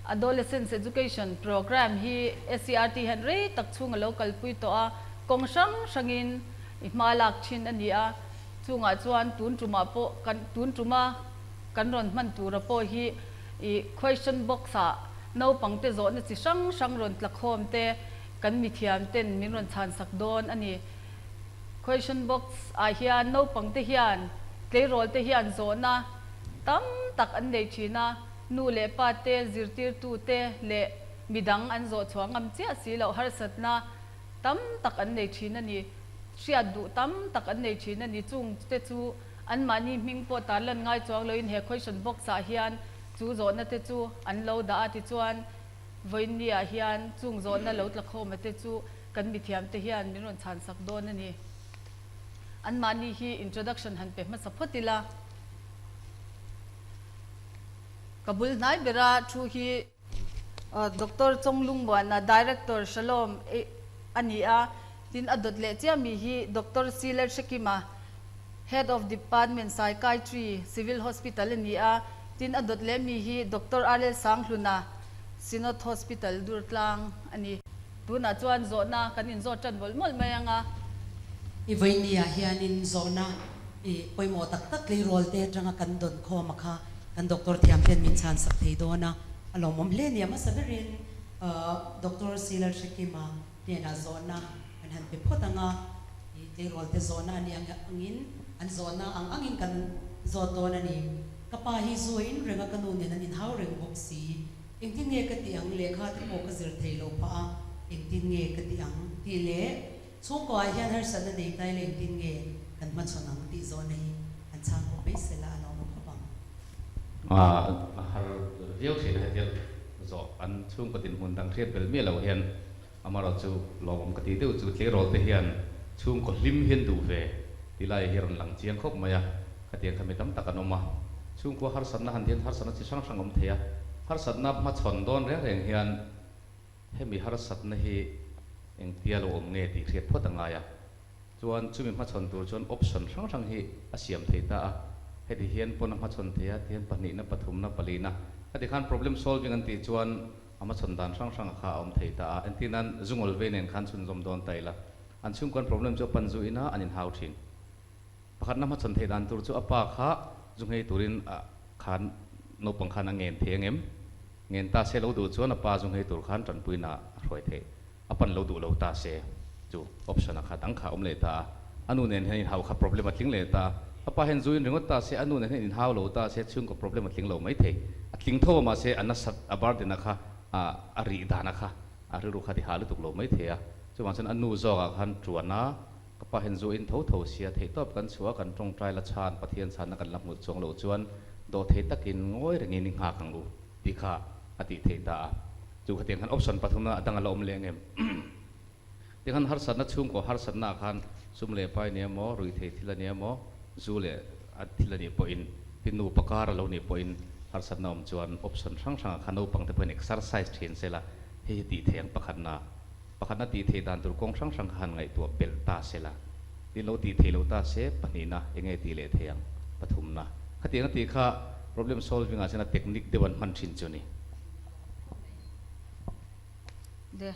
Adolescence Education Programme hi SCERT hian rei tak chhung a lo kalpui tawh a, kawng hrang hrangin i hma lak thin a ni a. Chungah chuan tun tumah pawh kan tun tuma kan rawn hman tura pawh hi i question box ah naupangte zawhna chi hrang hrang rawn tlakhawm te kan mithiam ten min rawn chhan sak dawn a ni. Question box ah hian naupangte hian tleirawl te hian zawhna tam tak an nei thin a, nu leh pa te, zirtirtu te leh midang an zawh chhuah ngam chiah si loh harsatna tam tak an nei thin a ni. Hriat duh tam tak an nei thin a ni. Chung te chu anmahni hming pawh tarlan ngai chuang loin he question box ah hian chu zawhna te chu an lo dah a, tichuan vawiinni ah hian chung zawhna lo tlakhawma te chu kan mithiam te hian min rawn chhan sak dawn a ni. Anmahni hi introduction han pe hmasa phawt ila. Ka bul hnai bera thu hi Doctor Chawnglungmuana, Director Shalom a ni a, tin a dawt leh chiah mi hi Doctor Siler Hrekima, Head of Department Psychiatry, Civil Hospital a ni a, tin a dawt leh mi hi Doctor RL Sanghluna, Synod Hospital, Durtlang a ni. Tunah chuan zawhna kan inzawt tan mawlh mawlh mai ang a. I vawinia hianin zawhna i pawimawh tak tak tleirawl te atanga kan dawn khawm a kha kan doctor thiam ten min chhan sak thei dawn a, a lawmawm hle nia hmasa berin Doctor Silar Hrekima hnenah zawhna kan han pe phawt ang a, i tleirawl te zawhna a nih angin an zawhna ang angin kan zawt dawn a ni. Ka pa hi zu a in reng a, ka nu nen an inhau reng bawk si. Engtin nge ka tih ang? Lehkha te pawh ka zir thei lo phah a, engtin nge ka tih ang? Tih leh chhungkaw ah hian harsatna nei tai leh engtin nge kan hmachhawn ang tih zawhna hi an chhang pawh mai sela a lawm khawp ang. A har viau thin a hetiang zawh an chhungkaw dinhmun dang hriat bel miah lo hian amaherawhchu lawmawm ka tih deuh chu tleirawl te hian chhungkaw hlim hian duh ve ti lai hi rawn lang chiang khawp mai a, khatiang kha mi tam tak an awm a, chhungkua harsatna han hian harsatna chi hrang hrang awm thei a, harsatna hmachhawn dawn reng reng hian hemi harsatna hi engtia lo awm nge tih hriat phawt a ngai a, chuan chumi hmachhawn tur chuan option hrang hrang hi a siam thei ta a, heti hian pawn a hmachhawn thei a, tihian pahnihna, pathumna, palina, khati khan problem solving an tih chuan a hmachhawn dan hrang hrang kha a awm thei ta a, entirnan zungawl ve nen khan chhunzawm dawn ta ila. An chhungkawn problem chu a pan zu ina an inhau thin. Pakhatna hmachhawn theih dan tur chu a pa kha zu nghei turin a khan naupang khan a ngen thei angem? Ngen ta se lo duh chuan a pa zu nghei tur khan tanpuina a hruai theih. A pan lo duh lo ta se chu option a kha dang kha a awm leh ta a. A nu nen hian inhau kha problem a tling leh ta a. A pa hian zu in ringawt ta se a nu nen hian inhau lo ta se chhungkaw problem a tling lo mai thei. A tling tho a mahse a nasat a burden a kha a rih dan a kha a rilru kha ti hah lutuk lo mai thei a. Chuvang chuan a nu zawkah khan tuan a, ka pa hian zu in tho tho sia, theihtawp kan chhuah a, kan tawngtai la chhan, Pathian chhanna kan la hmuh chuang loh chuan dawhthei takin ngawi rengin i nghak ang u tih kha a tih theih ta a. Chu khatiang khan option pathumna a dang a la awm leh ang em? Ti khan harsatna chhungkaw harsatna ah khan sum leh pai nia maw, ruihthei thil a nia maw, zu leh a thil a nih pawhin, tin nupa kar a lo nih pawhin harsatna awm chuan option hrang hrangah khan naupang te pawhin exercise thin sela hei hi tih theih ang pakhatna. Pakhatna tih theih dan tur kawng hrang hrang kha han ngaihtuah belh ta se la, tin lo tih theih lo ta se pahnihna eng nge tih leh thei ang? Pathumna. Khatiang a tih kha problem solving ah chuan a technique deuh an hman thin chu ni. De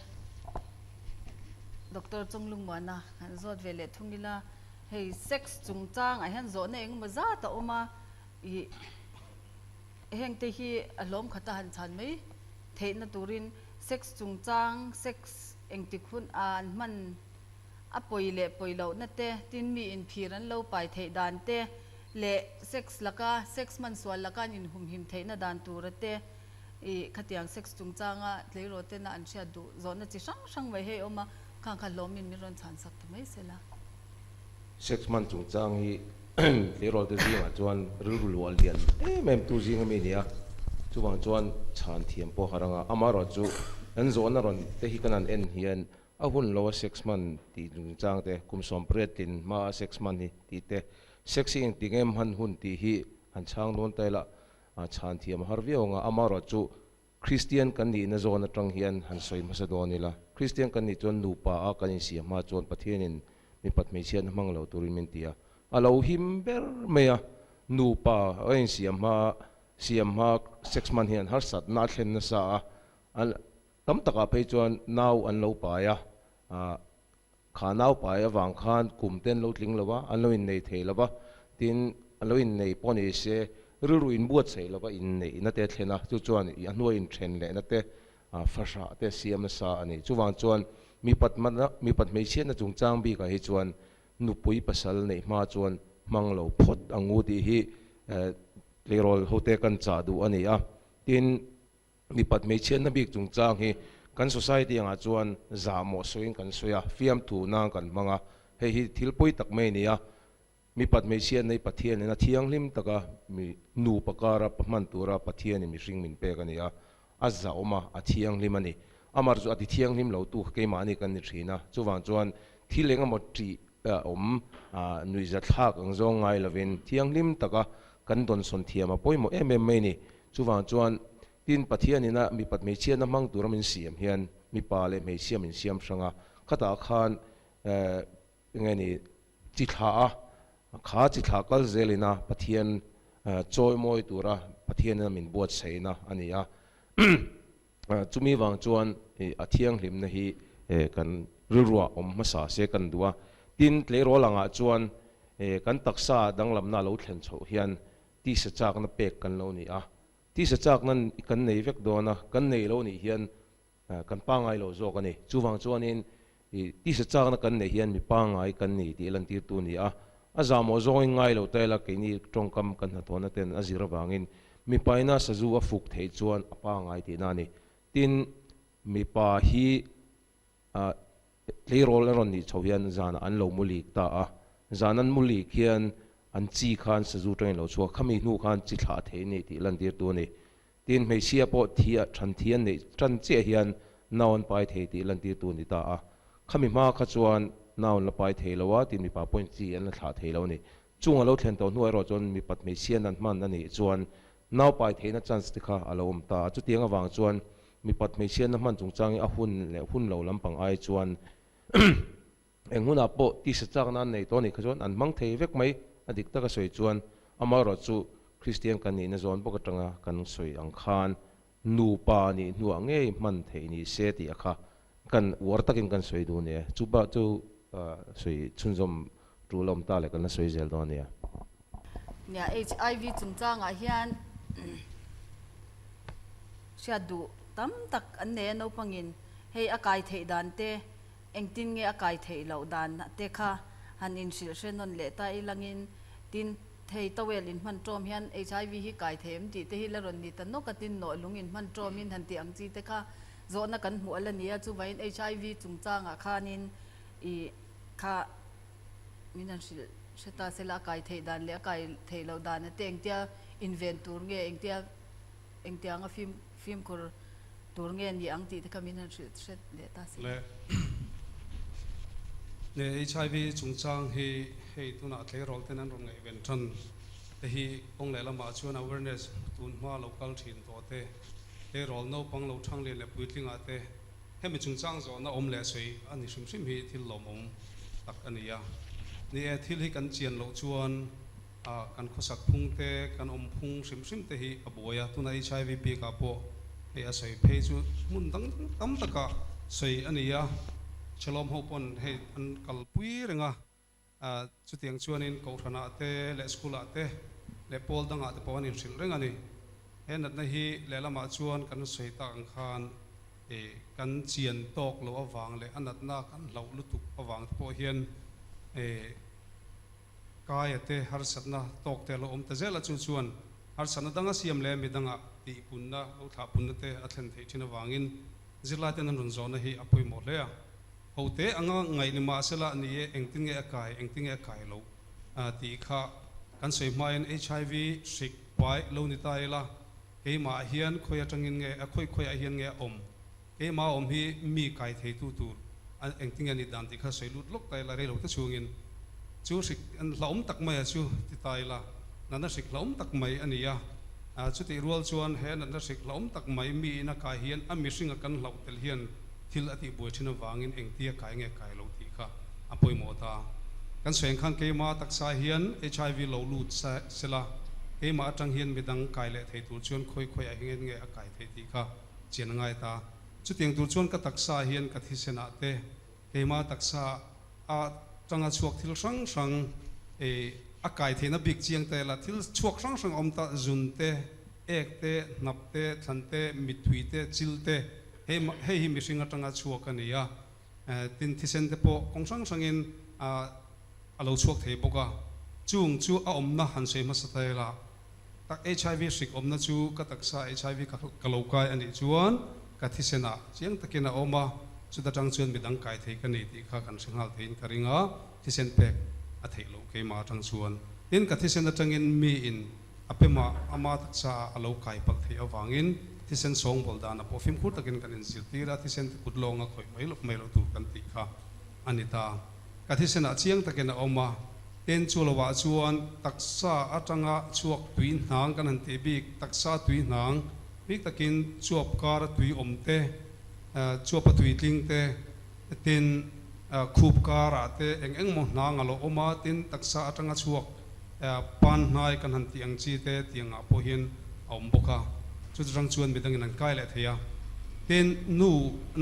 Doctor Chawnglungmuana han zawt ve leh thung ila, hei sex chungchang ah hian zawhna engemaw zat a awm a, ih hengte hi a hlawm khata han chhan mai theihna turin Sex chungchang, sex engtik hun a an hman a pawi leh pawi lohna te, tin mi inphir an lo pai theih dan te leh sex laka, sex hman sual laka an inhumhim theihna dan tura te ih khatiang sex chungchanga tleirawl tena an hriat duh zawhna chi hrang hrang mai hei awm a, khang kha hlawmin min rawn chhan sak ta mai sela. Sex hman chungchang hi tleirawl te zingah chuan rilru luah lian em em tu zing ami nia, chuvang chuan chhan thiam pawh har anga amaherawh chu kan zawhna rawn te hi kan han en hian a hun lo a sex hman tih chungchang te, kum 18 tlin hma a sex hman hi tih te, sex hi engtik em hman hun tih hi han chhang dawn ta ila chhan thiam a har viau anga amaherawh chu Kristian kan nihna zawn atang hian han sawi hmasa dawn ila, Kristian kan nih chuan nupa a kan insiam hma chuan Pathianin mipat hmeichhiatna hmang lo turin min ti a, a lo him ber mai a, nupa a insiam hma a siam hma sex hman hian harsatna a thlen nasa a, an tam takah phei chuan nau an lo pai a, kha nau pai avang khan kum te an lo tling lo a, an lo innei thei lo va, tin an lo innei pawh ni se rilru inbuatsaih lo va inneihna te a thlen a, chu chuan a hnuai inthen lehna te fahrah te siam nasa a ni. Chuvang chuan mipat mipat hmeichhiatna chungchang bikah hi chuan nupui pasal neih hma chuan hmang lo phawt ang u tih hi tleirawl hote kan chah duh a ni a. Tin, mipat hmeichhiatna bik chungchang hi kan society angah chuan zahmawh sawiin kan sawi a, fiamthu nan kan hmang a, hei hi thil pawi tak mai a ni a. Mipat hmeichhiatna hi Pathianin a thianghlim taka mi nupa kara hman tura Pathianin mihring min pek a ni a, a zahawm a, a thianghlim a ni. Amar chu a ti thianghlim lo tu kha keimahni kan ni thin a, chuvang chuan thil eng emaw ṭih awm nuihzathlak ang zawng ngai lovin thianghlim taka kan dawnsawn thiam a pawimawh em em mai a ni. Chuvang chuan tin Pathianin a mipat hmeichhiatna hmang tura min siam hian mipa leh hmeichhia min siam hrang a, khatah khan enge ni chi thlah a, kha chi thlah kal zelin a Pathian chawimawi tura Pathianin a min buatsaihna a ni a. Chumi vang chuan a thianghlimna hi kan rilruah awm hmasa se kan duh a. Tin, tleirawl angah chuan kan taksa danglamna a lo thlen chhoh hian tisa chakna pek kan lo ni a. Tisa chakna kan nei vek dawn a, kan nei lo nih hian kan pangngai lo zawk a ni. Chuvang chuanin tisa chakna kan neih hian mi pangngai kan ni tih lantirtu a ni a. A zahmawh zawngin ngai lo ta ila keini tawngkam kan hnathawhna ten a zir avangin mipaina sazu a fuk theih chuan a pangngai tihna a ni. Tin, mipa hi tleirawl a rawn nih chho hian zanah an lo mu lik ta a. Zan an mu lik hian an chi khan sazu tangin lo chhuak khami hnu khan chi thlah thei a ni tih lantirtu a ni. Tin, hmeichhia pawh thi a than thi an neih tan chiah hian nau an pai thei tih lantirtu a ni ta a. Khami hma kha chuan nau an la pai thei lo a, tin mipa pawhin chi an la thlah thei lo a ni. Chung a lo thlen tawh hnuah erawh chuan mipat hmeichhia nan hman a nih chuan nau pai theihna chance te kha a lo awm ta a. Chutiang avang chuan mipat hmeichhia na hman chungchang hi a hun leh hun lo lampang ai chuan Eng hunah pawh tisa chakna an nei tawh anih kha chuan an hmang thei vek mai a dik taka sawi chuan amaherawh chu Kristian kan nihna zawn bawk atanga kan sawi ang khan nupa nih hnuah ngei hman theih ni se tih a kha kan uar takin kan sawi duh nia chu bak chu sawi chhunzawm tul a awm ta leh kan la sawi zel dawn ania. Nia HIV chungchangah hian hriat duh tam tak an nei a naupangin hei a kai theih dan te Engtin nge a kai theih loh dan te kha han inhrilh hre nawn leh ta ilangin tin thei towel in hman ṭawm hian HIV hi kai thei em tih te hi la rawn ni ta nawk a tin nawh lung in hman ṭawmin han tih ang chi te kha zawhna kan hmuh a la ni a chuvain HIV chungchangah khanin i kha min han hrilh hre ta sela a kai theih dan leh a kai theih loh dan a te engtia inven tur nge engtia Engtianga fim fimkhur tur nge ni ang tih te kha min han hrilh hret leh ta si. Le le HIV chungchang hi hei tunah tleirawl ten an rawn ngaihven tan te hi kawng leh lamah chuan awareness tun hma lo kal thin tawh te, tleirawl naupang lo thang lian leh puitlingah te hemi chungchang zawhna awm leh sawi a ni hrim hrim hi thil lawmawm tak a ni a. Ni e, thil hi kan chian loh chuan A kan khawsak phung te, kan awm phung hrim hrim te hi a buai a, tuna HIV bikah pawh hei a sawi phei chu hmun dang dang tam takah sawi a ni a, Shalom ho pawn hei an kalpui reng a, chutiang chuanin Kohhranah te leh School-ah te leh pawl dangah te pawh an inhrilh reng a ni. He natna hi lehlamah chuan kan sawi tak ang khan kan chian tawk loh avang leh a natna kan hlauh lutuk avang te pawh hian Kaia te harsatna tawk te a lo awm ta zel a, chu chuan harsatna danga siam leh mi danga tihpunna, lo thlahpunna te a thlen theih thin avangin zirlai ten an rawn zawhna hi a pawimawh hle a. Hote anga ngaih ni mahsela ni e, engtin nge a kai, engtin nge a kai loh tih kha kan sawi hmain HIV hrik pai lo ni ta ila, keimah hian khawi atangin nge, khawi khawiah hian nge a awm, keimah awm hi mi kai theitu tur engtin nge ni dan tih kha sawi lut lawk ta ila reilo te chungin chu hrik hlauhawm tak mai a chu ti ta ila natna hrik hlauhawm tak mai a ni a, chutih rual chuan he natna hrik hlauhawm tak mai mi in a kai hian a mihringa kan hlauh tel hian thil a tihbuai thin avangin engtia kai nge kai lo tih kha a pawimawh ta. Kan sawi ang khan keima taksa hian HIV lo lut sela. Keimah atang hian midang kai leh thei tur chuan khawi khawi ah hian nge a kai thei tih kha chian a ngai ta. Chutiang tur chuan ka taksa ah hian ka thisen ah te keimah taksa atanga chhuak thil hrang hrang a kai theihna bik chiang te la thil chhuak hrang hrang a awm ta, zun te, ek te, hnap te, thlan te, mittui te, chil te, hei hei hi mihring atanga chhuak a ni a. Tin thisen te pawh kawng hrang hrangin a lo chhuak thei bawk a, chung chu a awmna han sawi hmasa ta ila, tak HIV hrik awmna chu ka taksa HIV ka lo kai a nih chuan ka thisenah chiang takin a awm a, chuta tang chuan midang kai thei ka ni tih kha kan hre nghal theiin ka ring a, thisen pek a theih loh keimah atang chuan. Tin, ka thisen atangin miin a pemah ama taksa ah a lo kai palh theih avangin thisen sawngbawl danah pawh fimkhur takin kan inzirtir a, thisen te kut lawnga khawih mai loh mai loh tur kan tih kha a ni ta. Ka thisenah chiang takin a awm a, ten chu lovah chuan taksa atanga chhuak tui hnang kan han tih bik, taksa tui hnang bik takin chuap kara tui awm te, chuapa tui tling te, tin khup karah te eng eng maw hnang a lo awm a, tin taksa atanga chhuak pan hnai kan han tih ang chi te tiangah pawh hian a awm bawk a, chutang chuan midangin an kai leh thei a. Tin, nu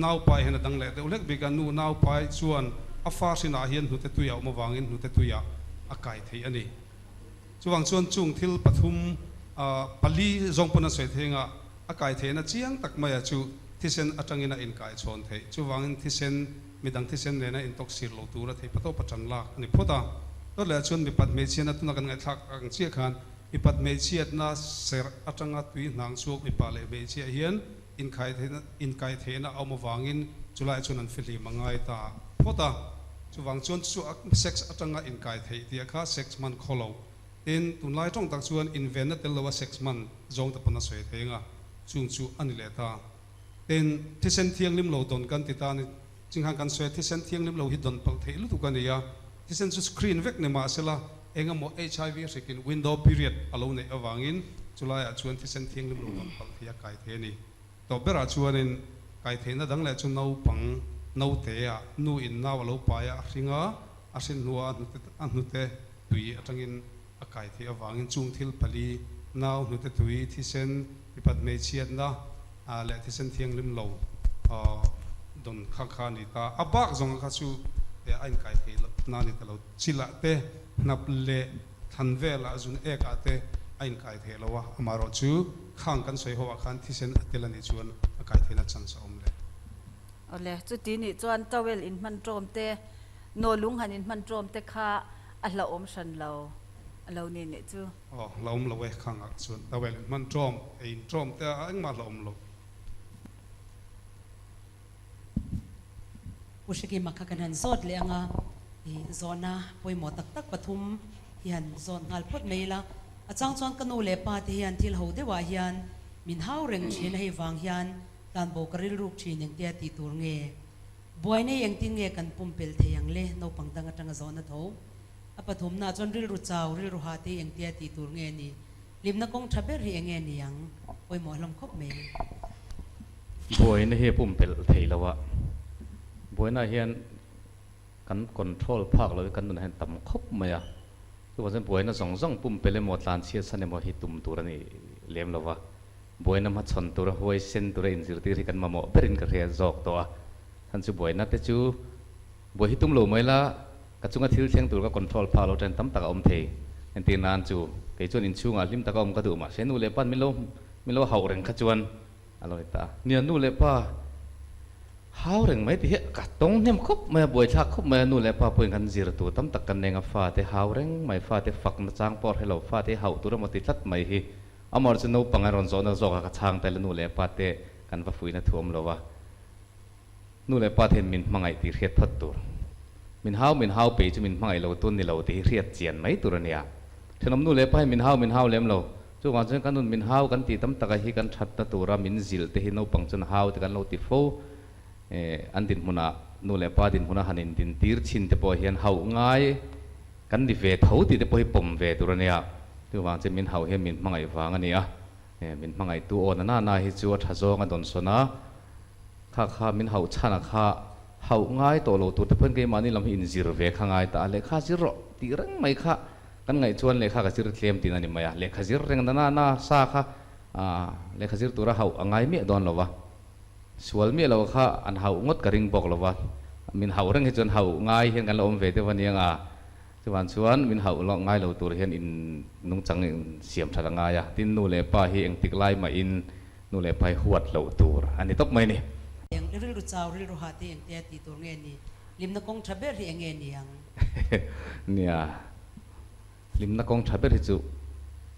naupai hian a dang leh deuh hlek bik a, nu naupai chuan a fa hrinah hian hnute tui a awm avangin hnute tuiah a kai thei a ni. Chuvang chuan chung thil pathum pali zawng pawn a sawi thei anga a kai theihna chiang tak maia chu thisen atangin a inkai chhawn theih. Chuvangin thisen midang thisen nena intawk sir lo tura thei patawpa tan lak a ni phawt a. Dawt leh chuan mipat hmeichhiatna tuna kan ngaihthlak ang chiah khan mipat hmeichhiatna serh atanga tui hnang chhuak mipa leh hmeichhia hian inkai theihna a awm avangin chulai chuan an fihlim a ngai ta phawt a. Chuvang chuan chu sex atanga inkai theih tih kha sex hman khaw lo. Tin, tunlai tawng tak chuan invenna tel loa sex hman zawng te pawn a sawi thei anga chung chu a ni leh ta. Tin, thisen thianghlim lo dawn kan ti ta ni. Chinghan kan sawi a, thisen thianghlim lo hi dawn palh theih lutuk a ni a. Thisen chu screen vek ni mah sela, eng emaw HIV hrikin window period a lo neih avangin chulaiah chuan thisen thianghlim lo dawn palh thei a kai thei a ni. Tawp berah chuanin kai theihna dang leh chu naupang note-ah nu in nau a lo pai a, a hring a, a hrin hnuah a hnute tui atangin a kai theih avangin chung thil pali, nau, hnute tui, thisen, mipat hmeichhiatna leh thisen thianghlim lo dawn kha kha a ni ta. A bak zawng kha chu a inkai thei lo na a ni ta lo. Chilah te, hnap leh thlan velah zun ekah te a inkai thei lo a, amaherawhchu khang kan sawi ho ah khan thisen a tel a nih chuan a kai theihna chance a awm leh. Awle, chuti nih chuan towel inhman ṭawm te, nawlung han inhman ṭawm te kha a hlauhawm hran lo a lo ni nih chu. Aw, hlauhawm lo e, khang ah chuan towel inhman ṭawm, ei inṭawm te a engmah hlauhawm lo. Pu Hrekima kha kan han zawt leh ang a, i zawhna pawimawh tak tak pathum hi han zawt nghal phawt mai ila. A chang chuan ka nu leh pa te hian thil ho deuhah hian min hau reng thin a, hei vang hian Tlanbo ka rilruk thin engtia tih tur nge? Buaina hi engtin nge kan pumpelh thei ang le? Naupang dang atanga zawhna tho. A pathumnaah chuan rilru chau, rilru ha te hi engtia tih tur nge ni? Hlimna kawng tha ber hi enge ni ang? Pawimawh hlawm khawp mai. Buaina hi a pumpelh thei lo a, buaina hian kan control phak lo hi kan nunah hian tam khawp mai a, chuvang chuan buaina zawng zawng pumpelh emaw tlanchhiat san emaw hi tum tur a ni lem lo va. Buaina hmachhawn tura huaisen tura inzirtir hi kan mamawh berin ka hria zawk tawh a, chhan chu buaina te chu buai hi tum lo mai la, ka chunga thil thleng tur ka control phak lo ṭhen tam tak a awm thei. Entir nan chu kei chuan inchhungah hlim taka awm ka duh mahse nu leh pa'n min lo min lo hauh reng kha chuan a lo ni ta a. Nia nu leh pa hau reng mai tih hi ka tawng hnem khawp mai a, buaithlak khawp mai a, nu leh pa pawhin kan zir tur tam tak kan neng a, fate hau reng mai, fate fakna chang pawh a hre lo, fate hauh tur emaw ti tlat mai hi Amor chu naupang a rawn zawhna zawkah ka chhang tel a, nu leh pa te kan va fuihna thu awm lo a, nu leh pa te hian min hmangaih tih hriat phawt tur. Min hau min hau pei chu min hmangaih lo tun ni lo tih hi hriat chian mai tur a nia. Thenawm nu leh pa hian min hau min hau lem lo. Chuvang chuan kan nun min hau kan tih tam taka hi kan thatna tura min zilh te hi naupang chuan hau te kan lo ti fo. An dinhmunah nu leh pa dinhmuna han indintir chin te pawh hian hauh ngai Kan ni ve tho tih te pawh hi pawm ve tur a nia. Chuvang chu min hauh hian min hmangaih vang a ni a. Min hmangaihtu aw na na na hi chu a tha zawng a dawn sawn a. Kha kha min hauh chhan a kha hauh ngai tawh lo tur te pawhin keimahni lam hi inzir ve kha ngai ta a. Lehkha zir rawh tih reng mai kha. Kan ngaih chuan lehkha ka zir tlem tihna a ni mai a, lehkha zir reng na na sa kha lehkha zir tura hauh a ngai miah dawn lo va, sual miah lo kha an hauh ngawt ka ring bawk lo va, min hauh reng hi chuan hauh ngai hian kan la awm ve deuh a nia nga, chuvang chuan min hauh loh ngai lo tur hian in nungchang in siam that a ngai a, tin nu leh pa hi engtik lai mahin nu leh pa hi huat loh tur a ni tawp mai a ni. Eng rilru chau rilru ha te engtia tih tur nge ni? Hlimna kawng tha ber hi eng nge ni ang? Nia, hlimna kawng tha ber hi chu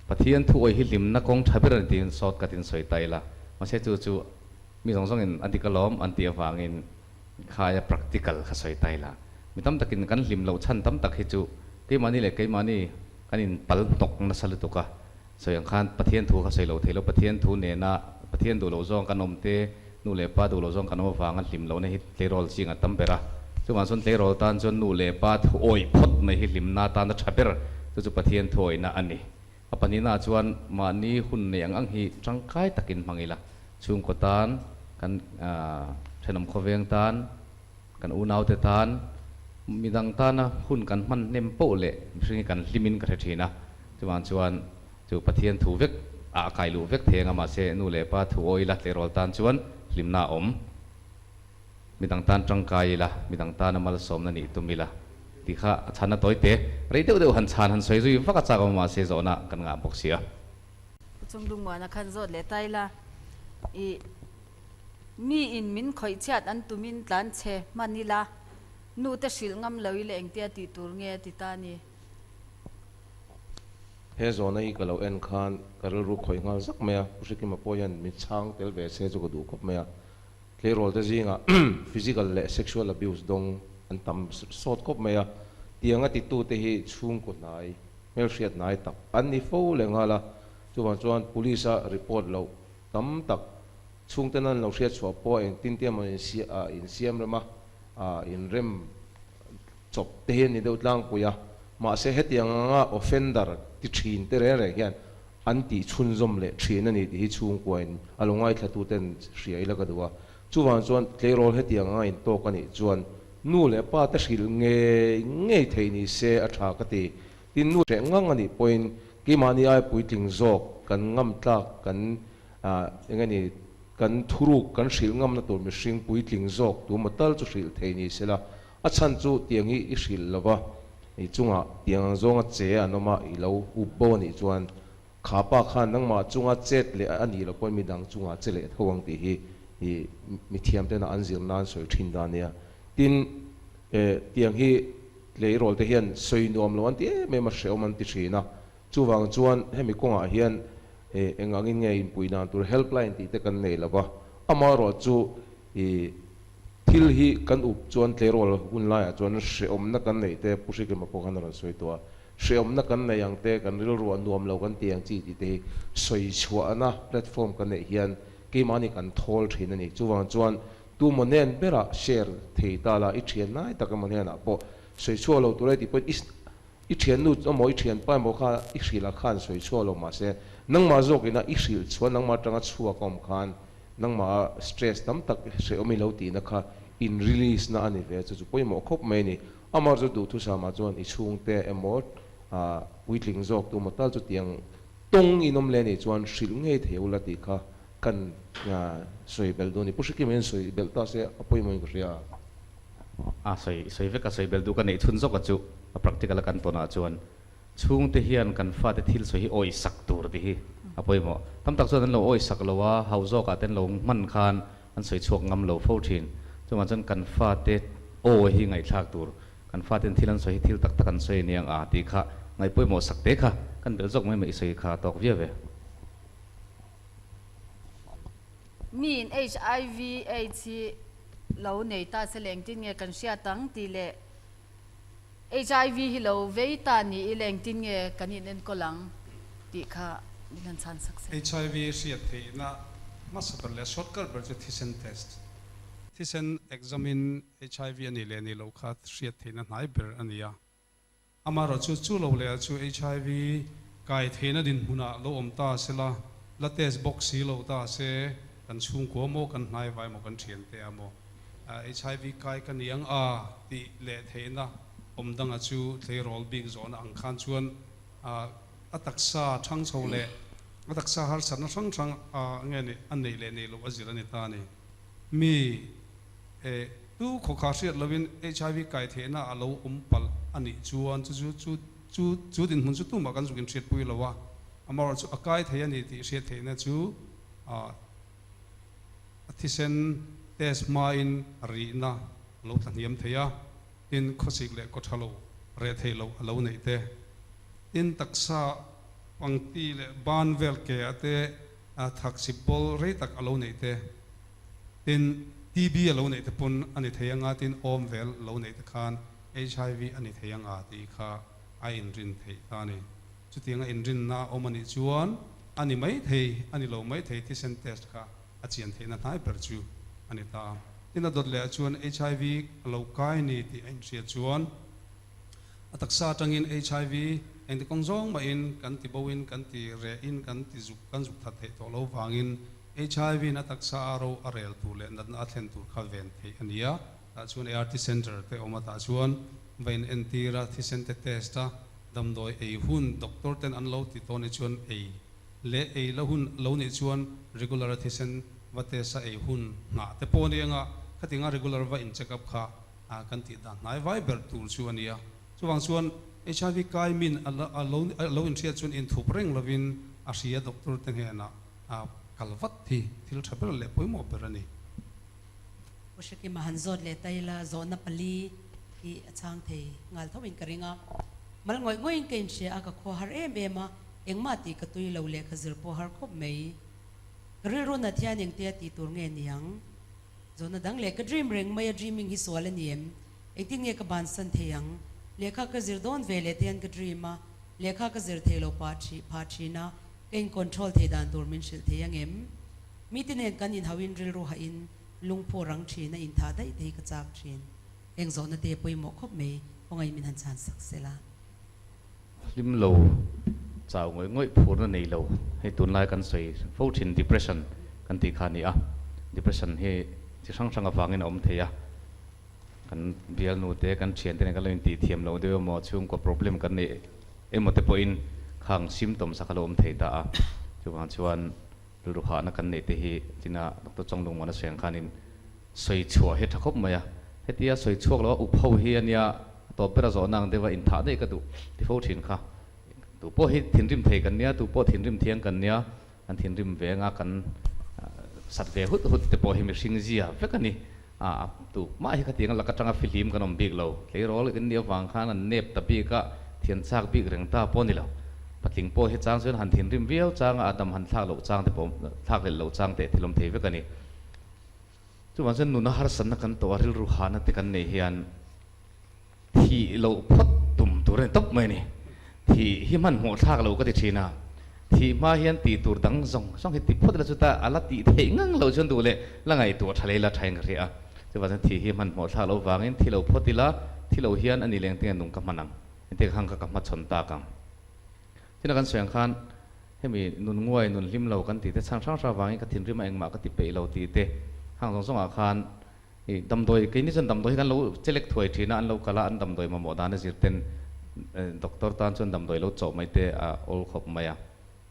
Pathian thu awih hi hlimna kawng tha ber a ni tiin sawt ka tin sawi ta ila. Mahse chu chu mi zawng zawngin a dik alawm an tih avangin khaia practical kha sawi ta ila. Mi tam takin kan hlim loh chhan tam tak hi chu keimahni leh keimahni kan inpal hnawk nasa lutuk a. Sawi ang khan Pathian thu kha sawi lo thei lo, Pathian thu nena Pathian duh loh zawng kan awm te, nu leh pa duh loh zawng kan awm avanga hlim lohna hi tleirawl ching a tam ber a. Chuvang chuan tleirawl tan chuan nu leh pa thu awih phawt mai hi hlimna tan a tha ber, chu chu Pathian thu awihna a ni. A pahnihnaah chuan mahni hun nei ang ang hi tangkai takin hmang ila, chhungkaw tan, kan thenawm khawveng tan, kan unaute tan, midang tana hun kan hman hnem poh leh mihring hi kan hlimin ka hre thin a. Chuvang chuan chu Pathian thu vek ah a kai luh vek thei anga mahse nu leh pa thu aw ila tleirawl tan chuan hlimna a awm. Midang tan tangkai ila, midang tana malsawmna nih tum ila tih kha a chhan a tawi te. Rei deuh deuh han chhan han sawi zui vak a chak awm a mahse zawhna kan ngah bawk si a. Pu Chungdungmuana khan zawt leh ta ila i mi in min khawih chhiat an tumin tlan chhe hman ila nu te hrilh ngam lo ila engtia tih tur nge a ti ta a ni. He zawhna hi ka lo en khan ka rilru khawih nghal zak mai a, Pu Hrekima pawh hian min chhang tel ve se chu ka duh khawp mai a. Tleirawl te zingah physical leh sexual abuse dawng an tam sawt khawp mai a, tiang a titute hi chhungkaw hnai, hmelhriat hnai tak an ni fo leh nghal a, chuvang chuan police a report loh tam tak chhungten an lo hriat chhuah pawh engtin te emaw insiam rem a, inrem chawp te hi a ni deuh tlangpui a, mahse hetiang anga offender ti thin te reng reng hian an tih chhunzawm leh thin a ni tih hi chhungkuain a lo ngaithlatu ten hria ila ka duh a. Chuvang chuan tleirawl hetiang anga intawk a nih chuan nu leh pa te hrilh ngei ngei theih ni se a tha ka ti. Tin nu hreh ngang a nih pawhin keimahni ai puitling zawk kan ngam tlak kan eng a ni kan thuruk kan hrilh ngamna tur mihring puitling zawk tu maw tal chu hrilh thei ni sela A chhan chu tiang hi i hrilh lo va, i chungah tiang ang zawnga che an awm a, i lo up bo a nih chuan kha pa khan nangmah chunga chet leh a nih loh pawhin midang chungah che leh tho ang tih hi i mithiam tena an zir nan sawi thin dan nia. Tin, tiang hi tleirawl te hian sawi nuam lo an ti em em a, hrehawm an ti thin a. Chuvang chuan hemi kawngah hian eng angin nge inpui dan tur helpline tih te kan nei lo va, amaherawhchu I thil hi kan up chuan tleirawl hun laiah chuan hrehawmna kan neih te Pu Hriklima pawh khan a rawn sawi tawh a, hrehawmna kan nei ang te, kan rilru a nuam lo kan tih ang chi tih te hi sawi chhuahna platform kan neih hian keimahni kan thawl thin a ni. Chuvang chuan tumaw nen berah share thei ta la, i thian nai tak emaw hnenah pawh sawi chhuak lo tur e tih pawhin i i thiannu emaw i thianpa emaw kha i hrilh ah khan sawi chhuak lo mahse nangmah zawkina i hrilh chuan nangmah atanga chhuak a awm khan Nangmah stress tam tak hrehawm i lo tihna kha in release na a ni ve chu chu pawimawh khawp mai a ni. Amah chu duhthusam ah chuan i chhungte emaw puitling zawk tu emaw tal chu tiang tawng in awm leh anih chuan hrilh ngei thei ula tih kha kan sawi belh duh a ni. Pu Hrikim hian sawi belh ta se a pawimawh in ka hria a. A sawi sawi vek a sawi belh duh ka neih chhun zawk a chu a practical a kan tawnah chuan Chhungte hian kan fate thil sawi hi awih sak tur tih hi a pawimawh. Tam tak chuan an lo awih sak lo a, hau zawkah te an lo hman khan an sawi chhuak ngam lo fo thin. Chuvang chuan kan fate aw hi ngaihthlak tur, kan faten thil an sawi hi thil tak tak an sawi a niang a tih kha ngaih pawimawh sak te kha kan belh zawk mai mai i sawi kha a tawk viau ve. Miin HIV aids hi lo nei ta se leh engtin nge kan hriat ang tih leh HIV hi lo vei ta ni ila engtin nge kan in enkawl ang tih kha min han chhan sak se. HIV hriat theihna hmasa ber leh shortcut ber chu thisen test. Thisen exam in HIV a nih leh nih loh kha hriat theihna hnai ber a ni a. Amaherawhchu chu lo leh ah chu HIV kai theihna dinhmunah lo awm ta sela, la test bawk si lo ta se, kan chhungkua maw, kan hnaivai maw, kan thiante ah maw, HIV kai ka ni ang a tih leh theihna awm danga chu tleirawl bik zawhna ang khan chuan a taksa ṭhang chho leh a taksa harsatna hrang hrang nge ni a neih leh neih loh a zir a ni ta a ni. Mi tu khawkha hriat loin HIV kai theihna a lo awm palh a nih chuan chu chu chu chu chu dinhmun chu tumah kan zuk inhriatpui lo a, amaherawhchu a kai thei a ni tih hriat theihna chu a thisen test hmain rihna a lo tla hniam thei a. Tin, khawsik leh kaw tha lo, reh theih loh a lo neih te, tin taksa pangti leh ban vel ke ah te thak sip bawl rei tak a lo neih te, tin TB a lo neih te pawn a ni thei anga, tin awm vel lo neih te khan HIV a ni thei anga tih kha a inrin theih ta a ni. Chutianga inrinna a awm a nih chuan a ni mai thei, a ni lo mai thei thisen test kha a chian theihna hnai ber chu a ni ta. Tin a dawt leh ah chuan HIV a lo kai ni tih a inhriat chuan a taksa atangin HIV engti kawng zawng mahin kan ti bo in kan ti reh in kan ti zuk kan zuk that theih tawh lo vangin HIV in a taksa a ro a rel tur leh natna a thlen tur kha ven theih a ni a. Tah chuan ART Centre te awm a tah chuan va in entir a thisen te test a damdawi ei hun doctor ten an lo ti tawh ni chuan ei leh ei la hun lo nih chuan regular a thisen va test a ei hun nghah te pawh a ni anga khatinga regular va in check up kha kan tih dan hnai vai ber tur chu a ni a. Chuvang chuan HIV kai min a lo a lo inhriat chuan inthup reng lovin a hria doctor te hnenah kal vat hi thil tha ber leh pawimawh ber a ni. Pu Hrekima han zawt leh ta ila zawhna pali hi a chhang thei nghal tho in ka ring a. Mal ngawih ngawih in ka inhria a, ka khua har em em a, engmah tih ka tui lo leh ka zir pawh har khawp mai. Ka rilru nat hian engtia tih tur nge niang? Zawhna dang leh ka dream reng mai a, dreaming hi sual a ni em? Engtin nge ka bansan thei ang? Lehkha ka zir dawn ve leh te hian ka dream a, lehkha ka zir thei lo pah thi phah thin a, ka in control thei dan tur min hrilh thei ang em? Mite nen kan inhauhin rilru hahin lungphu rang thin a inthah daih te hi ka chak thin. Eng zawhna te pawimawh khawp mai, khawngaih min han chhan sak sela. Hlim lo, chau ngawih ngawih phurna nei lo, hei tunlai kan sawi fo thin depression kan tih kha a ni a, depression hi chi hrang hrang avangin a awm thei a, kan bialnu te kan thiante nen kan lo intih thiam loh deuh emaw chhungkaw problem kan neih emaw te pawhin khang symptoms a kha lo awm thei ta a, chuvang chuan rilru hahna kan neih te hi china Doctor Chonglungmuana sawi ang khanin sawi chhuah hi a tha khawp mai a, hetia sawi chhuak loh a up ho hi a nia a tawp ber a zawhna ang deuh a inthah daih ka duh ti fo thin kha. Tu pawh hi thinrim thei kan nia, tu pawh thinrim thiang kan nia, kan thinrim ve anga kan sat ve hut hut te pawh hi mihring zia vek a ni. A tu mah hi khatiang lak atanga fihlim kan awm bik lo. Tleirawl kan nih avang khan an nep ta bik a, thian chak bik reng ta pawh a ni lo. Patling pawh hi chang chuan han thinrim viau chang a, a dam han thlak loh chang te pawh thlak hlelh loh chang teh thil awm thei vek a ni. Chuvang chuan nuna harsatna kan tawh a, rilru hahna te kan neih hian thih loh phawt tum tur a ni tawp mai a ni. Thih hi hmanhmawh thlak lo ka ti thin a, thih hma hian tih tur dang zawng zawng hi ti phawt ila chuta a la tih theih ngang loh chuan duh leh la ngaihtuah tha lei la thain ka hria a. Chuvang chuan thih hi hmanhmawh thlak loh vangin thi lo phawt ila, thi lo hian a ni leng tinge nung ka hman ang, engtia ka hang kha ka hmachhawn tak ang. Tina kan sawi ang khan hemi nun nguai, nun hlim lo kan tih te chhan hrang hrang avangin ka thinrim a engmah ka ti peih lo tih te hang zawng zawngah khan i damdawi keini chuan damdawi hi kan lo chelek thuai thin a, an lo kal a, an damdawi mamawh dan a zir ten doctor tan chuan damdawi lo chawh mai te a awl khawp mai a.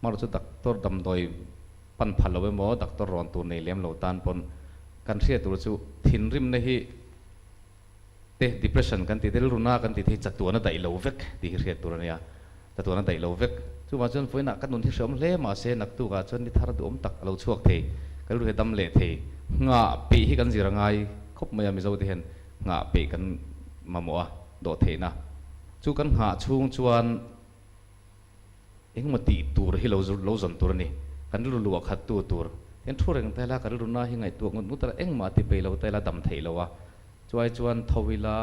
Hmarawh chu doctor damdawi pan phal lo emaw doctor rawn tur nei lem lo tan pawn kan hriat tur chu thinrimna hi te depression kan tih te rilruna kan tih te hi chatuan a daih lo vek tih hi hriat tur a nia, chatuan a daih lo vek. Chuvang chuan vawiinah ka nun hi hreawm hle mahse naktukah chuan ni thar duhawm tak a lo chhuak thei, ka rilru hi a dam leh thei. Nghah peih hi kan zir a ngai khawp mai a, Mizo te hian nghah peih kan mamawh a dawhtheihna chu kan nghah chhung chuan Engemaw tih tur hi lo lo zawn tur a ni. Kan rilru luah khat tu tur. Hian thu reng ta ila, ka rilru na hi ngaihtuah ngut ngut a, engmah ti peih lo ta ila dam theih lo a. Chuai chuan tho ila,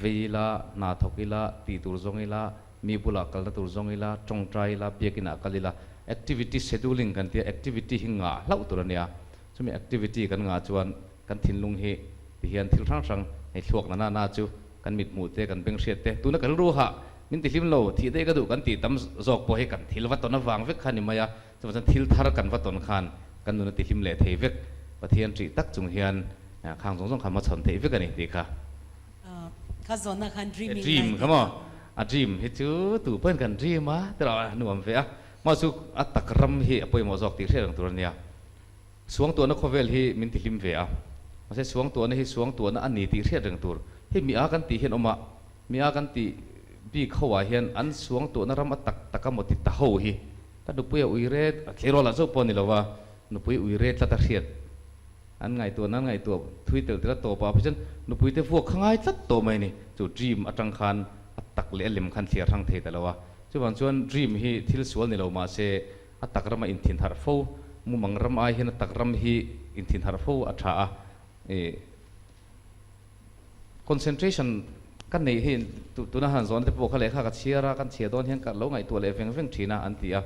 vei ila, hna thawk ila, tih tur zawng ila, mi bulah kalna tur zawng ila, tawngtai ila, biakinah kal ila. Activity scheduling kan tia, activity hi ngah hlauh tur a nia. Chumi activity kan ngah chuan kan thinlung hi ti hian thil hrang hrang hei thluak na na na chu kan mit hmuh te kan beng hriat te tuna ka rilru hah min ti hlim lo thih daih ka duh kan tih tam zawk pawh hi kan thil va tawn avang vek kha ni mai a chuvang chuan thil thar kan va tawn khan kan nuna ti hlim leh thei vek Pathian ṭih tak chung hian khang zawng zawng kha hmachhawn theih vek a ni tih kha Kha zawnna khan dreaming dream kha maw? A dream hi chu tu pawhin kan dream a tiraw a nuam ve a, mah chu a tak ram hi a pawimawh zawk tih hriat ang tur a nia. Suangtuahna khawvel hi min ti hlim ve a, mahse suangtuahna hi suangtuahna a ni tih hriat reng tur. Hei mi a kan tih hian awm a, mi a kan tih bik ho ah hian an suangtuahna ram a tak tak a maw ti ta ho hi ka nupui a ui ret a tleirawl ah chauh pawh a ni lo va, nupui ui ret tlat a hriat. An ngaihtuahna an ngaihtuah thui tel tel a tawp ah phei chuan nupui te vuak kha ngai tlat tawh mai a ni. Chu dream atang khan a tak leh a lem khan thliar hrang thei ta lo a. Chuvang chuan dream hi thil sual ni lo mahse a tak rama inthin harh fo, mumang ram ai hian a tak ram hi inthin harh fo a tha a. Ih concentration ka neih hi tuna han zawn te pawh kha lehkha ka chhiar a, kan chhiar dawn hian ka lo ngaihtuah leh veng veng thin a an ti a.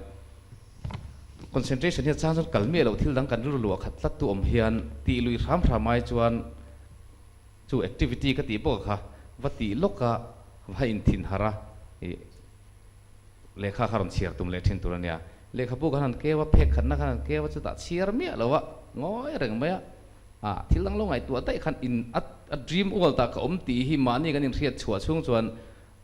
Concentration hi a chang chuan kal miah loh thil dang kan rilru luah khat tlat tu awm hian tih lui hram hram ai chuan chu activity ka tih bawk kha va tih lawk a va inthin harh a ih lehkha kha rawn chhiar tum leh thin tur a nia. Lehkhabu khan han keu a, phek khatna khan han keu a chutah chhiar miah lo a ngawi reng mai a. A, thil dang lo ngaihtuah daih khan in a a dream world ah ka awm tih hi mahni kan inhriat chhuah chhung chuan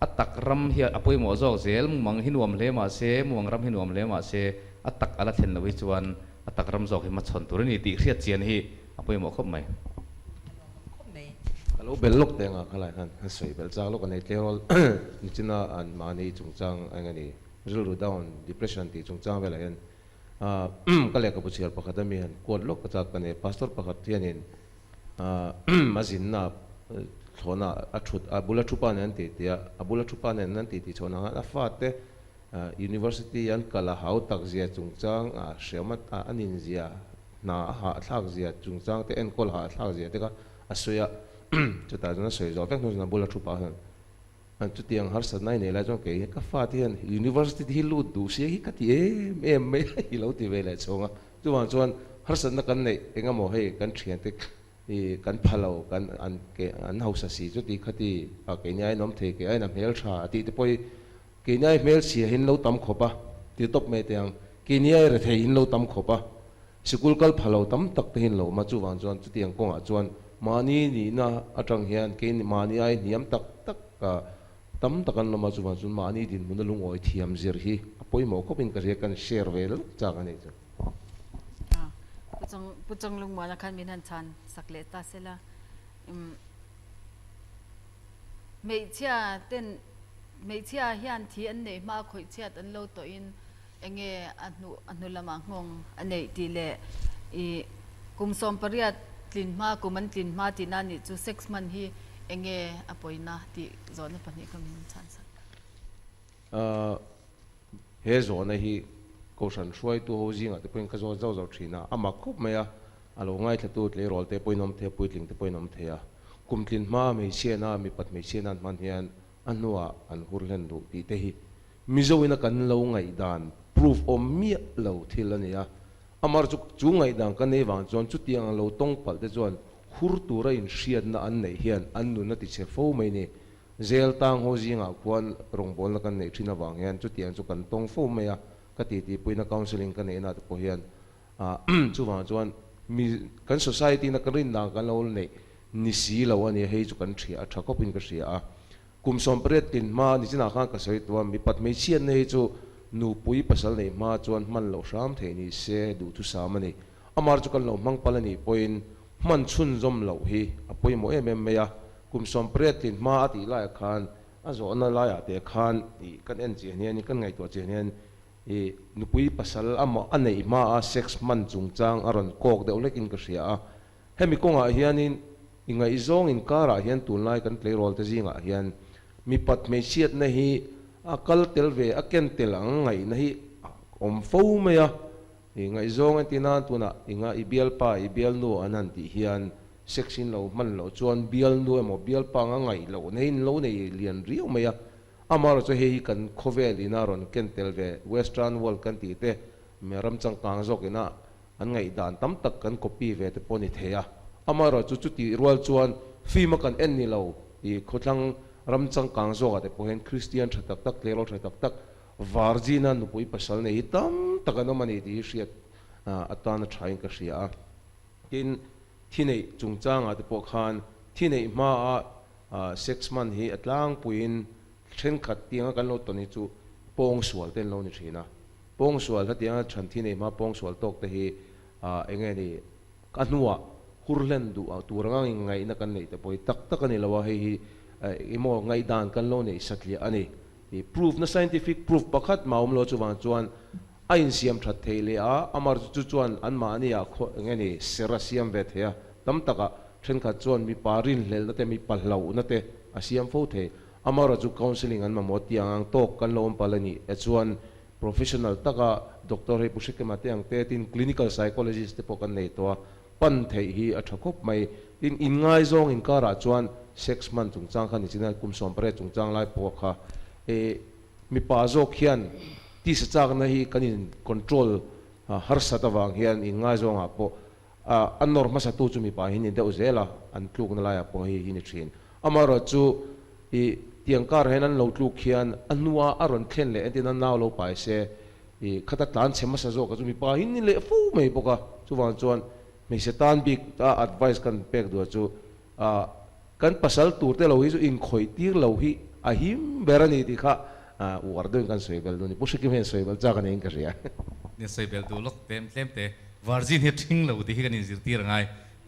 a tak ram hi a pawimawh zawk zel, mumang hi nuam hle mah se, mumang ram hi nuam hle mah se, a tak a la thlen loh hi chuan a tak ram zawk hi hmachhawn tur a ni tih hriat chian hi a pawimawh khawp mai. Ka lo bel lawk teh ang a, khalai khan han sawi belh chak lawk a nei tleirawl nichina an mahni chungchang eng a ni rilru down depression tih chungchang velah hian Ka lehkhabu chhiar pakhat a mi han kuat lawk ka chak ka nei. Pastor pakhat hianin a zinna thlawhna a thut a bula thu pa nen an ti ti a, a bula thu pa nen an ti ti chhuah nang a fate university an kal a hau tak zia chungchang a hriam a a nin zia hna a hah thlak zia chungchang te enkawl hah thlak zia te kha a sawi a chutah chuan a sawi zawh vek hnu chuan a bula thu pa hian An chutiang harsatna i nei lai chuan kei ka fate hian university te hi lut duh sia hi ka ti em em mai a i lo ti ve leh chhawng a. Chuvang chuan harsatna kan neih eng emaw hei kan thiante i kan pha lo kan an ke an hausa si chuti khati a keini aiin awm thei kei aiin a hmel tha a tih te pawh hi keini ai hmel chhia hi an lo tam khawp a ti tawp mai teh ang. Keini ai rethei hi an lo tam khawp a sikul kal pha lo tam tak te hi an lo awm a chuvang chuan chutiang kawngah chuan Mahni nihna atang hian keini mahni ai hniam tak tak a tam tak an lawm a, chuvang chuan mahni dinhmun a lungawi thiam zir hi a pawimawh khawpin ka hria, kan share ve lawk chak a nih chu. Pu Chang Pu Chang Lungmuana khan min han chhan sak leh ta sela. Umm hmeichhia ten hmeichhia hian thi an neih hma khawih chhiat an lo tawhin enge a hnu a hnu lamah nghawng a neih tih leh ih kum 18 tlin hma kum an tlin hma tihna anih chu sex hman hi enge a pawina tih zawhna pahnih kha min chhan sak. Ahh he zawhna hi Kohhran hruaitu ho zingah te pawhin ka zawt zauh zauh thin a, a mak khawp mai a, a lo ngaithlatu tleirawl te pawhin awm thei a, puitling te pawhin awm thei a, kum tlin hma hmeichhiana mipat hmeichhiana an hman hian a hnuah an hur hlen duh tih te hi Mizo ina kan lo ngaihdan proof awm miah lo thil a ni a, amar chu chu ngaihdan ka nei vang chuan chutiang ang lo tawng palh te chuan hur tura inhriatna an neih hian an nun a ti chhe fo mai ni. Zel tang ho zingah khuan rawngbawlna kan neih thin avang hian chutiang chu kan tawng fo mai a, ka titipuina counselling ka neihna te pawh hian chuvang chuan mi kan society na kan rindan kan lo neih ni si lo a ni, hei chu kan hria a tha khawpin ka hria a. Kum 18 tin hma ni chinah khan ka sawi tawh a, mipat hmeichhiatna hi chu nupui pasal neih hma chuan hman loh hram theih ni se duhthusam a ni. Amar chu kan lo hmang pal a nih pawhin hman chhunzawm loh hi a pawimawh em em mai a. Kum 18 tin hma a tih laiah khan a zawhna laiah te khan ih kan en chian hian kan ngaihtuah chian hian ih nupui pasal amah a neih hma a sex hman chungchang a rawn kawk deuh hlekin ka hria a. Hemi kawngah hianin i ngaihzawng inkarah hian tunlai kan tleirawl te zingah hian mipat hmeichhiatna hi a kal tel ve, a ken tel ang ngaihna hi a awm fo mai a. I ngaihzawng en tina tunah i nga i bialpa i bialnu an han tih hian sex in lo hman loh chuan bialnu emaw bialpa anga ngaih loh nei in lo nei lian riau mai a. Amaherawhchu hei hi kan khawvel ina rawn ken tel ve western world kan tih te ram changkang zawk ina An ngaihdan tam tak kan copy ve te pawh ni thei a. Amaherawhchu chutih rual chuan film a kan en ni lo i khawthlang ram changkang zawkah te pawh hian Kristian tha tak tak, tleirawl tha tak tak, virgin a nupui pasal nei hi tam tak an awm a ni tih hi hriat atana thain ka hria a. Tin, thi neih chungchangah te pawh khan thi neih hmaa sex hman hi a tlangpuiin. Thenkhat tianga kan lo tawn hi chu pawngsual te an lo ni thin a. Pawngsual hetianga chhan thi nei hma pawngsual tawk te hi eng nge ni a hnuah hur hlen duh tur anga ngaihna kan neih te pawh hi tak tak a ni lo a, hei hi emaw ngaihdan kan lo neih satliah a ni. I proof na scientific proof pakhat mah awm lo chuvang chuan a insiam that theih leh a, amar chu chuan anmahni ah khaw eng nge ni ser a siam ve thei a, tam takah thenkhat chuan mipa rinhlelhna te mipa hlauhna te a siam fo thei. Amarawh chu counselling an mamawh tiang ang tawk kan lo awm palh a nih e chuan professional taka doctor hei Pu Hrekema te ang te tin clinical psychologist te pawh kan nei tawh a, pan theih hi a tha khawp mai. Tin inngaizawng inkarah chuan sex hman chungchang kha ni chin a, kum 18 chungchang lai pawh kha e mipa zawk hian tisa chakna hi kan in control harsat avang hian inngaizawngah pawh A, a nawr hmasatu chu mipa hi ni deuh zel a, an tlukna laiah pawh hei hi ni thin. Amaherawh chu i tiang kar hian an lo tluk hian a hnua a rawn thlen leh entin a nau lo pai se, i khata tlan chhe hmasa zawk chu mipa hi ni leh fo mai bawk a. Chuvang chuan hmeichhe tan bik a advice kan pek duh chu a, kan pasal tur te lo hi chu inkhawih tir lo hi a him ber a ni tih kha uar deuhin kan sawi bel duh a ni. Pu Hrikim hian sawi bel chak a niin ka hria. Nia sawi bel duh lawk tlem tlem te. Virgin hi ṭhing lo tih hi kan inzirtir a ngai.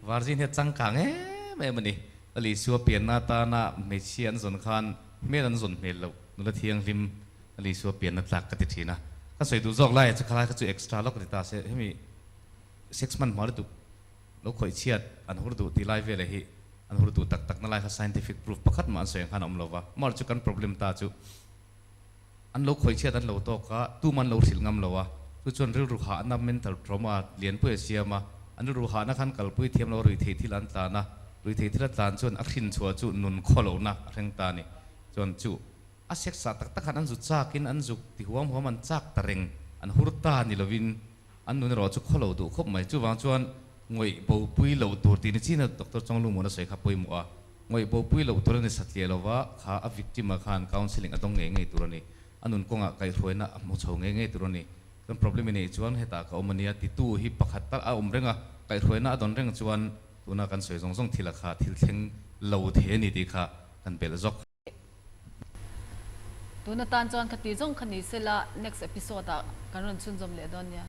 Virgin hi a changkang em em a ni. Lal Isua pianna atana hmeichhia an zawn khan hmel an zawn hmel loh nula thianghlim Lal Isua pianna tlak ka ti ṭhin a. Ka sawi duh zawk laiah chu khalai kha chu extra lawk a ti ta se hemi sex hmanhmawh lutuk lo khawih chhiat an hur duh tih lai veleh hi an hur duh tak takna lai kha scientific proof pakhat mah an sawi ang khan a awm lo va. Amaherawhchu chu kan problem ta chu An lo khawih chhiat an lo tawk a, tum an lo hrilh ngam lo a, chu chuan rilru hahna, mental trauma, lianpui a siam a, an rilru hahna khan kalpui thiam lo ruihtheih thil an tlan a, ruihtheih thil a tlan chuan a hrin chhuah chu nun khaw lohna a thleng ta a ni. Chuan chu a sex ah tak tak khan an zu chakin an zuk ti huam huam an chak ta reng, an hur ta ni lovin an nun erawh chu khaw lo duh khawp mai. Chuvang chuan ngawih bopui loh tur tih ni chin a Doctor Chonglumuna sawi kha pawimawh a. Ngawih bopui loh tur a ni satliah lova, kha a victim ah khan counselling a dawng ngei ngei tur a ni. A nun kawngah kaihhruaina a hmu chho ngei ngei tur a ni. Chuan problem i neih chuan hetah ka awm a nia titu hi pakhat tal a awm reng a, kaihhruaina a dawn reng chuan tuna kan sawi zawng zawng thil a kha thil thleng lo thei a ni tih kha kan belh zawk. Tun atan chuan khati zawng kha ni sela next episode ah kan rawn chhunzawm leh dawn nia.